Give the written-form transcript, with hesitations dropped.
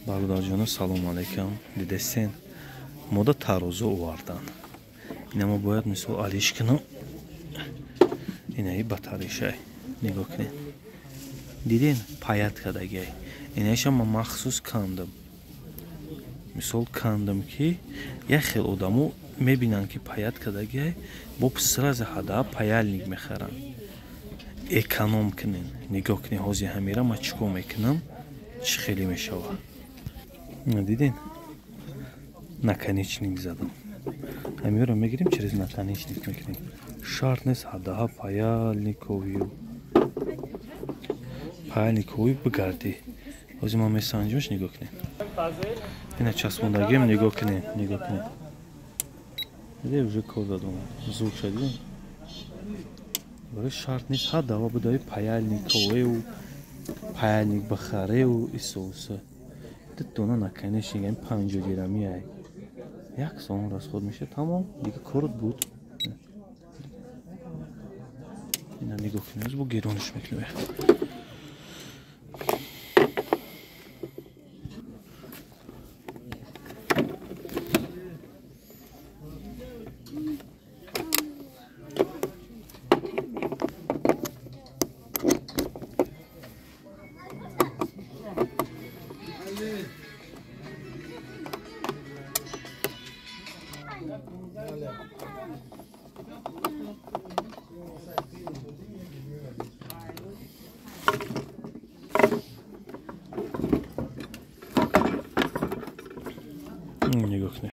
Бародарҷоно, салому алайкум. Дидестен, мода тарозу овардан. Ина мо бояд, мисол, алиш кунам. Инаи батаришай, нигоҳ кунед. Диден, паять кардагиай. Инаиша ма махсус кандам, мисол, кандам, ки як хел одамо мебинанд, ки паять кардагиай, бо сразу ҳада паяльник мехаранд. Эконом кунен. Нигоҳ кунед, ҳозир ҳамира ма чӣ кор мекунам, чӣ хеле мешавад. Диден, наконечник задам. Ҳамиёро мегирем, через наконечник мекунем. Шарт нест ҳадаҳа паяльниковию паяльникови бигардӣ. Ҳозир ман месанҷимаш, нигоҳ кунед. Ина часпондагиам, нигоҳ кунед, нигоҳ кунед. Диде, уже кор задам, звук ша дидем. Барои шарт нест ҳадаҳа будаи паяльниковеу паяльник бихареу исоуса. Ду дона наконечник ами 50 дирами ай, 1 сомон расход мешавад, тамом, дига корот буд. Ина нигоҳ кунед, бо гирониш мекунем.